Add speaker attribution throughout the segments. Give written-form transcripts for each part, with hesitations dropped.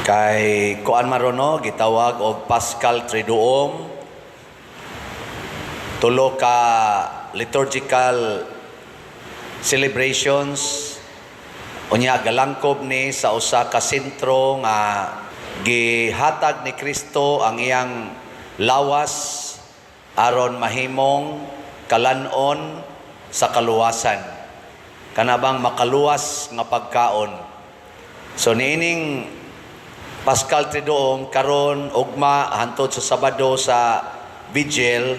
Speaker 1: Kay kuan marono, gitawag og Paschal Triduum, tulo ka liturgical celebrations. Unya galangkob ni sa usa ka sentro nga gihatag ni Kristo ang iyang lawas aron mahimong kalanon sa kaluwasan, kanabang makaluwas nga pagkaon. So niining Paschal Triduum karon, ugma hantod sa Sabado sa Vigil,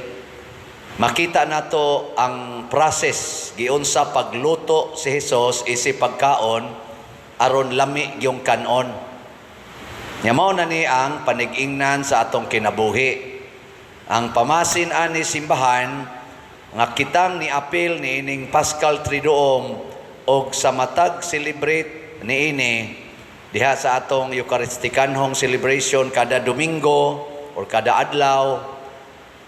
Speaker 1: makita nato ang process giunsa pagluto si Jesus isip pagkaon aron lami gyung kanon. Nya mao na ni ang panig-ingnan sa atong kinabuhi. Ang pamasin ani simbahan nga kitang niapil niining Paschal Triduum og sa matag celebrate niini diha sa atong Eucharistikanhong celebration kada Domingo or kada adlaw,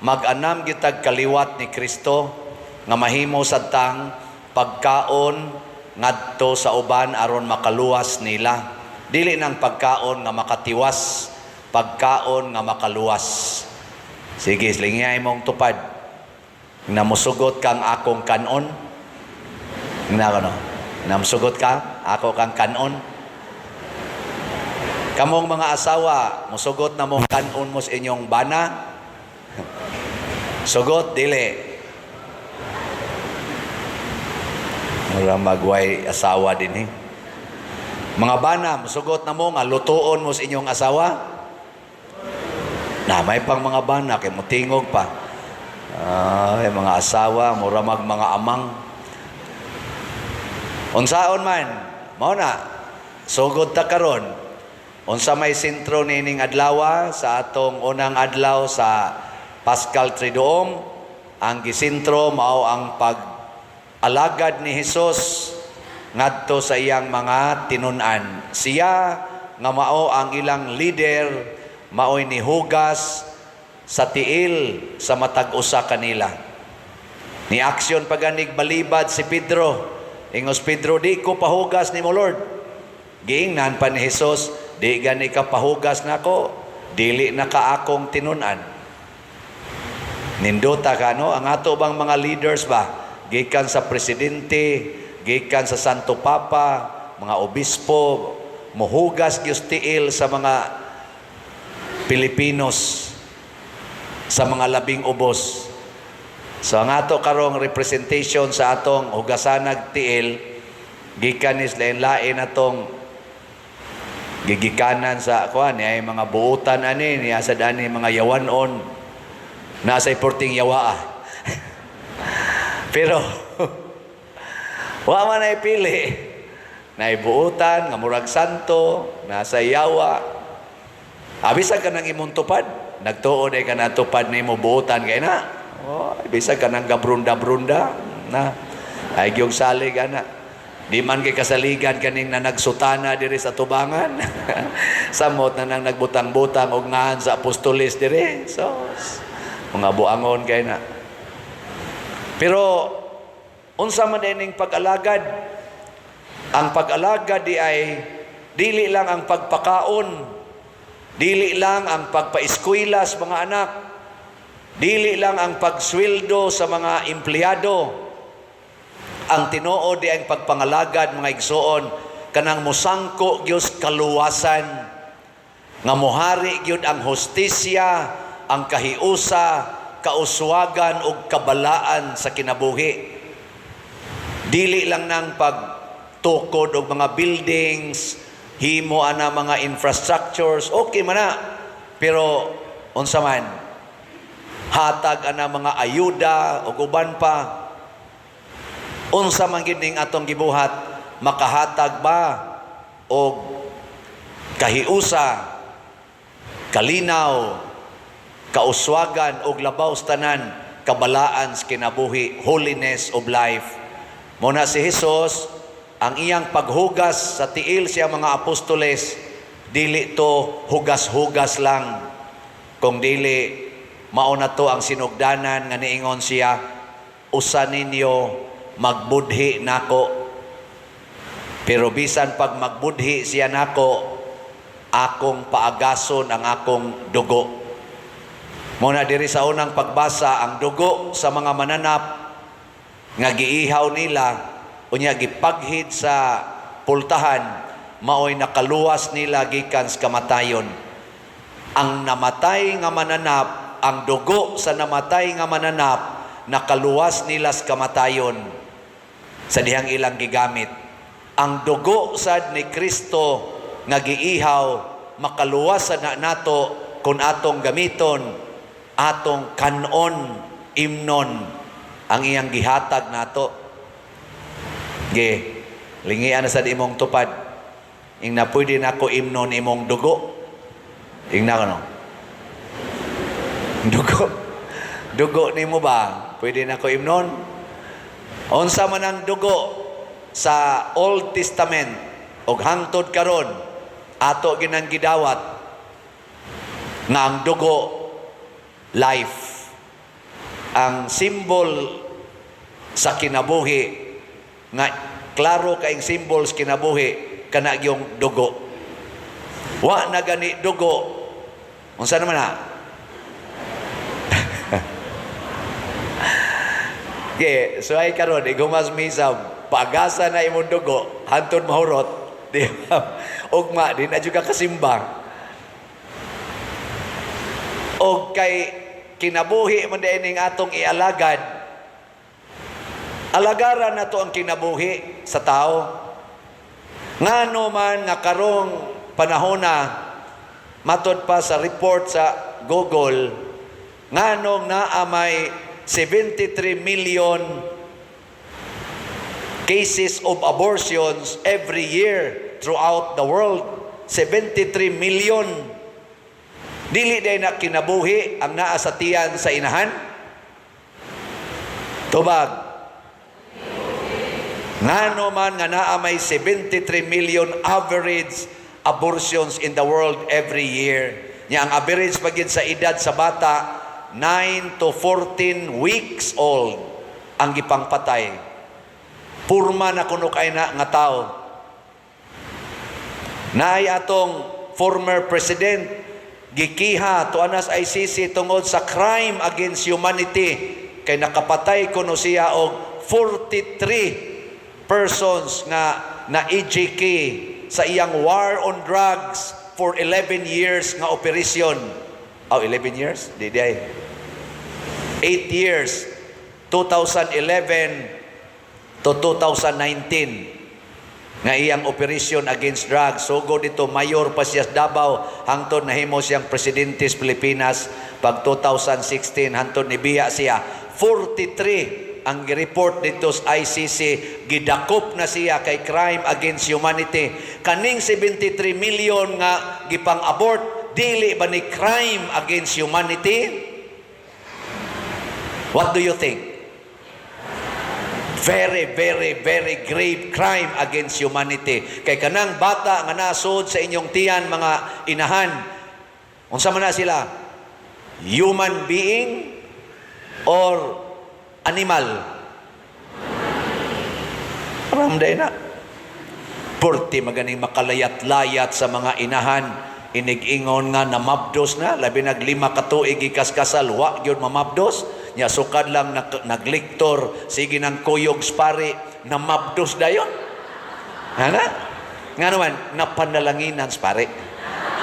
Speaker 1: mag-anam gitag kaliwat ni Kristo nga mahimo sadtang pagkaon ngadto sa uban aron makaluwas nila. Dili nang pagkaon nga makatiwas, pagkaon nga makaluwas. Sige, lingiyay mong tupad. Namusugot kang akong kanon. Na no? Namusugot ka, ako kang kanon. Kamong mga asawa, musugot na mong kanon mo sa inyong bana? Sugot, dili. Mura magway asawa din eh. Mga bana, musugot na mo nga lutuon mo sa inyong asawa? Na may pang mga bana kay mutingog pa. Ay, mga asawa, mura mag mga amang. Unsaon man, mao na, sugod ta karon. Unsa may sentro nining adlaw, sa atong unang adlaw sa Paschal Triduum, ang gisentro mao ang pag-alagad ni Hesus ngadto sa iyang mga tinun-an. Siya nga mao ang ilang leader, mao'y nihugas sa tiil sa matag usa kanila. Ni aksyon paganig balibad si Pedro. Ingos Pedro, "Di ko pahugas nimo, Lord." Giingnan pa ni Jesus, "Di gani ka pahugas nako, dili na ka akong tinun-an." Nindota ka, no? Ang ato bang mga leaders ba? Gikan sa presidente, gikan sa Santo Papa, mga obispo, mohugas gyud tiil sa mga Pilipinos, sa mga labing ubos. So ang ato karong representation sa atong hugasanag tiil gikan is lain-lain atong gigikanan sa kuan ay mga buutan ani niya sa dani mga yawanon nasa iporting yawa. Pero wa man ay pili, naibuutan nga murag santo, nasa yawa. Bisag ka nang imong tupad, nagtuo day ka na tupad nimo buutan kay na. Oh, bisag ka nang gabrunda-brunda na ay gyud salig ana. Di man kay kasaligan kaning na nagsutana diri sa tubangan. Samot na nang nagbutang-butang og ngahan sa apostoles diri. So, mga buangon kay na. Pero unsa man ining pag-alagad? Ang pag-alagad di ay dili lang ang pagpakaon, dili lang ang pagpaeskwela sa mga anak, dili lang ang pagsweldo sa mga empleyado. Ang tinuod di ang pagpangalagad, mga igsoon, kanang musangko gyud kaluwasan, nga muhari gyud ang hustisya, ang kahiusa, kauswagan ug kabalaan sa kinabuhi. Dili lang nang pagtukod og mga buildings, himo ana mga infrastructures, okay man na. Pero unsa man, hatag ana mga ayuda ug uban pa. Unsa man gid ning atong gibuhat, makahatag ba og kahiusa, kalinaw, kauswagan ug labaw sa tanan, kabalaan sa kinabuhi, holiness of life? Muna si Jesus, ang iyang paghugas sa tiil siya mga apostoles, dili to hugas-hugas lang. Kung dili, mao na to ang sinugdanan nga niingon siya, "Usa ninyo magbudhi nako." Pero bisan pag magbudhi siya nako, Akong paagason ang akong dugo. Mao na diri sa unang pagbasa, ang dugo sa mga mananap nga giihaw nila unya gipaghid sa pultahan, maoy nakaluwas nila gikan sa kamatayon. Ang namatay nga mananap, ang dugo sa namatay nga mananap, nakaluwas nila sa kamatayon sa dihang ilang gigamit. Ang dugo sad ni Kristo nga giihaw, makaluwas sa na nato kung atong gamiton, atong kanon, imnon ang iyang gihatag nato. Ge, lingian na sad imong tupad. Ingna, "Pwede na ako imnon imong dugo?" Ingna ko, no? Dugo. Dugo nimo ba? Pwede na ko imnon? Unsa man ang dugo sa Old Testament ug hangtod karon ato ginang gidawat nga ang dugo, life. Ang symbol sa kinabuhi nga klaro kaing symbol sa kinabuhi, kana yung dugo. Wa na gani dugo, unsa naman ha? Okay, so ay karon igumas misa, pagasa na imong dugo hantod mahurot, di ba? Ugma di na jud ka kasimba. Og kay kinabuhi man diay ning atong ialagad. Alagaran nato ang kinabuhi sa tao. Ngano man nga karong panahona, matod pa sa report sa Google, nganong naa may 73 million cases of abortions every year throughout the world? 73 million. Dili diay na kinabuhi ang naa sa tiyan sa inahan? Tubag. Ngano man nga naa may 73 million average abortions in the world every year? Nya ang average pagid sa edad sa bata, 9 to 14 weeks old ang gipangpatay. Purma na kuno kay na nga tao. Naay atong former president, gikiha tuanas ICC tungod sa crime against humanity kay nakapatay kuno siya og 43 persons nga na EJK sa iyang war on drugs for 11 years nga operation. Oh, 11 years? Di di ay. 8 years. 2011 to 2019 nga iyang operation against drugs. Sugod dito, mayor pa siya sa Davao hangtod nahimo siyang presidente sa Pilipinas pag 2016, hangtod nibiya siya. 43 ang gi-report dito sa ICC, gidakop na siya kay crime against humanity. Kaning 73 million nga gipang-abort, dili ba ni crime against humanity? What do you think? Very, very, very grave crime against humanity. Kay kanang bata nga nasod sa inyong tiyan, mga inahan, unsa man na sila? Human being or animal? Ramday na. Purti maganing makalayat-layat sa mga inahan. Inig-ingon nga namabdos na, labi nag 5 ka tuig ikaskasal, wa gyud mamabdos. Nya sukad lang nagliktor, sige nang kuyog spari, namabdos dayon. Ana? Nga naman, napanalanginan spare.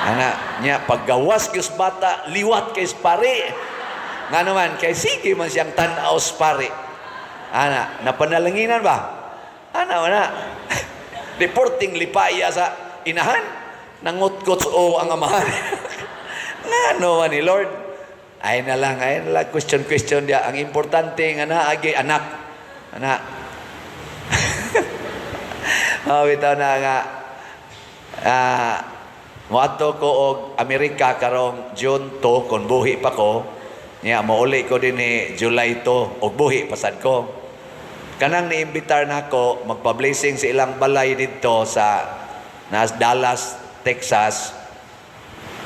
Speaker 1: Ana, nya paggawas gyud bata, liwat kay spare. Nga naman, kay sige man siyang tan-aw spare. Ana, napanalanginan ba? Ana, ana. Reporting lipaya sa inahan, nangutkot o ang amahan. Ngano man ni Lord? Ay na lang, question, question dia. Ang importante nga naagi anak. Anak. Oh, bitaw na nga moadto ko og Amerika karong June 2 kung buhi pa ko. Nya mouli ko din ni July 2 og buhi pasad ko. Kanang niimbitar nako magpa-blessing sa ilang balay didto sa nas Dallas, Texas.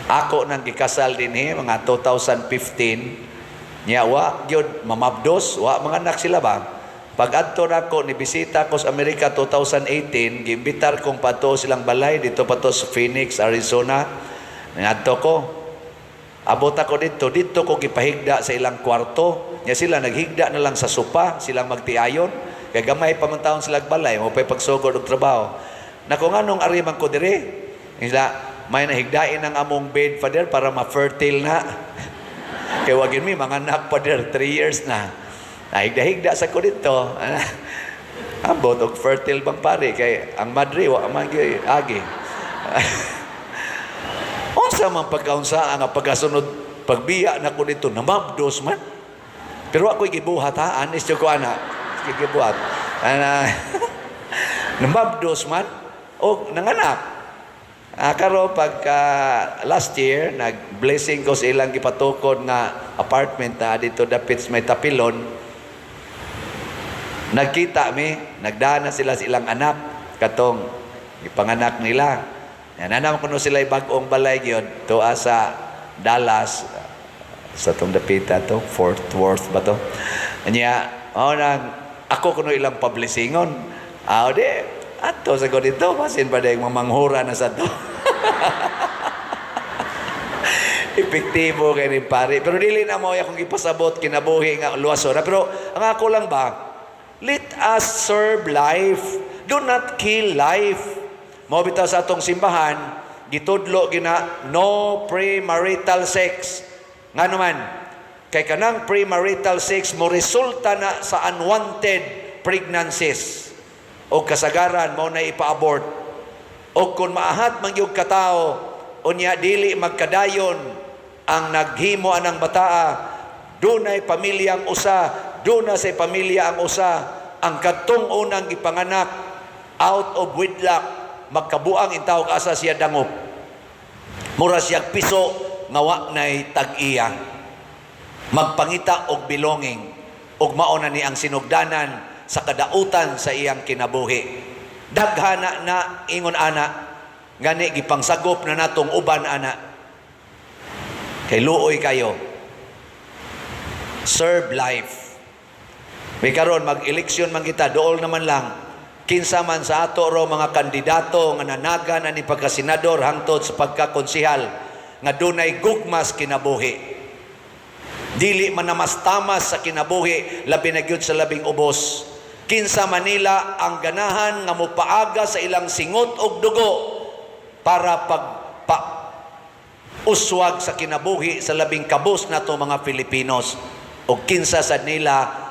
Speaker 1: Ako nang gikasal dinhi mga 2015. Nya wa gyud mamabdos, wa mga anak sila ba? Pag adto nako, ni bisita ko sa Amerika 2018, giimbitar kong pato silang balay dito pa to sa Phoenix, Arizona. Ngadto ko. Abot ako dito, dito ko gipahigda sa ilang kwarto. Nya sila naghigda na lang sa sopa, silang magtiayon. Kay gamay pa man taon sila balay, mo pa'y pagsugod og trabaho. Nako, nganong ari man ko diri? Sila, may nahigdain ang among bed, Father, para ma-fertile na. Kay wagin mi mga anak, Father, 3 years na. Nahigda-higda sa ko dito. Ambot og fertile bang pare kay ang madre wa man gyud agi. Unsa man pagkaunsa ang pagkasunod pagbiya na ko dito, namabdos man. Pero ako'y gibuhat ha, honest ko ana. Gibuhat. Ana namabdos man og nanganak. Karon pagka last year nag-blessing ko sa ilang gipatukod nga apartment na dito dapit sa may Tapilon. Nagkita mi, nagdana sila sa ilang anak katong ipanganak nila. Yan na kuno sila bag-ong balay gyud tuwa sa Dallas, sa tong dapita to, Fort Worth ba to? Anya, mao nang ako kuno ilang pablessingon. Ah, di ato sa ko dito basin pa dayong mamanghura na sa to. Epektibo kay ni pare. Pero dili na mo akong ipasabot kinabuhi nga luwas ora. Pero ang ako lang ba, let us serve life. Do not kill life. Mao bitaw sa atong simbahan, gitudlo gina no premarital sex. Ngano man, kay kanang premarital sex mo resulta na sa unwanted pregnancies. O kasagaran mao na ipa-abort. O kung maahat man gyud katawo, unya dili magkadayon ang naghimo anang bataa, dunay pamilyang usa, duna sa pamilya ang usa, ang kadtong unang gipanganak out of wedlock, magkabuang intawog asa siya dangop. Mura siya piso nga wa nay tag-iya. Magpangita og belonging ug mao na ni ang sinugdanan sa kadautan sa iyang kinabuhi. Daghana na ingon ana, gani gipangsagop na natong uban ana. Kay luoy kayo. Serve life. May karon mag-eleksyon man kita, dool naman lang. Kinsa man sa ato ro mga kandidato nga nanagan ani pagkasenador hangtod sa pagkakonsehal nga dunay gugmas kinabuhi. Dili man namastamas sa kinabuhi, labi na gyud sa labing ubos. Kinsa Manila ang ganahan nga mopaaga sa ilang singot og dugo para pag pa, uswag sa kinabuhi sa labing kabus nato mga Filipinos, o kinsa sa nila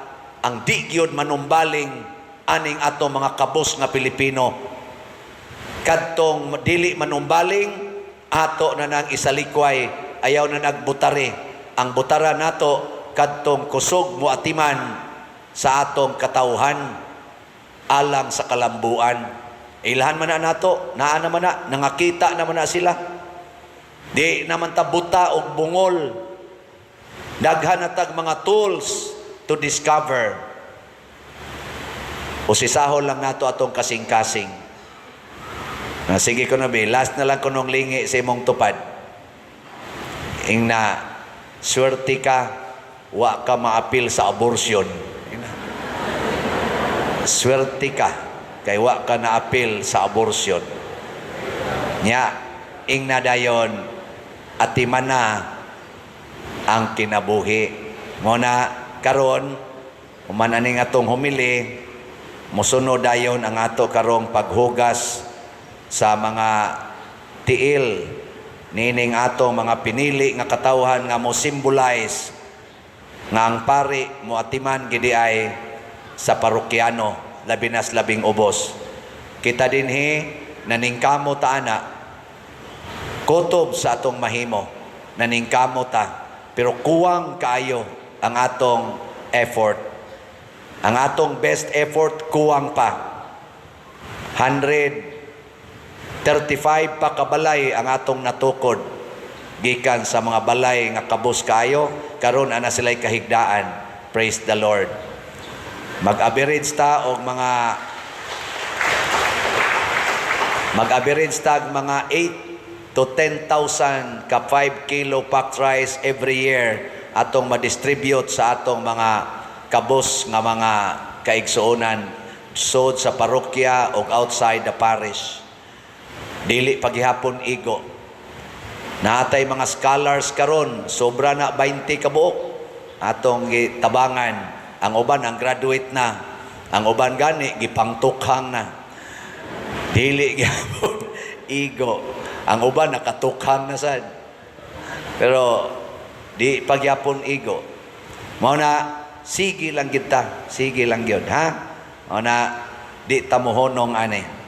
Speaker 1: ang di gyud manumbaling aning ato mga kabus nga Pilipino? Kadtong dili manumbaling, ato na nang isalikway, ayaw na nagbutari. Ang butara nato kadtong kusog moatiman sa atong katawhan alang sa kalambuan. Ilhan man na nato, naa naman na, nangakita naman na sila. Di naman ta buta og bungol. Daghan na tag mga tools to discover. Usisahon lang nato atong kasing-kasing. Na sige ko na be, last na lang ko nung lingi sa imong tupad. Ing na, swerte ka, wa ka maapil sa abortion. Ing na, swerte ka, kay wa ka naapil sa abortion. Nya, ing na dayon, atiman na ang kinabuhi. Mo na karon, human aning atong homily, musunod dayon ang ato karong paghugas sa mga tiil nining atong mga pinili nga katawhan nga mo symbolize nga ang pari mo atiman gidi ay sa parokyano, labi nas labing ubos. Kita dinhi naningkamo ta ana, kutob sa atong mahimo, naningkamo ta, pero kuwang kaayo ang atong effort. Ang atong best effort kuwang pa. 135 pa kabalay ang atong natukod gikan sa mga balay nga kabus kaayo. Karon ana sila'y kahigdaan. Praise the Lord. Mag-average ta og mga mag-average tag mga 8 to 10,000 ka 5 kilo packed rice every year atong ma-distribute sa atong mga kabus nga mga kaigsuonan sod sa parokya o outside the parish. Dili paghihapon igo. Naa tay mga scholars karon, sobra na 20 kabuok atong gitabangan. Ang uban ang graduate na. Ang uban gani gipangtukhang na. Dili gyapon igo. Ang uban nakatukhang na sad. Pero di pagyapon igo. Mao na sige lang kita, sige lang gyud, ha. Mao na di ta mohonong ani.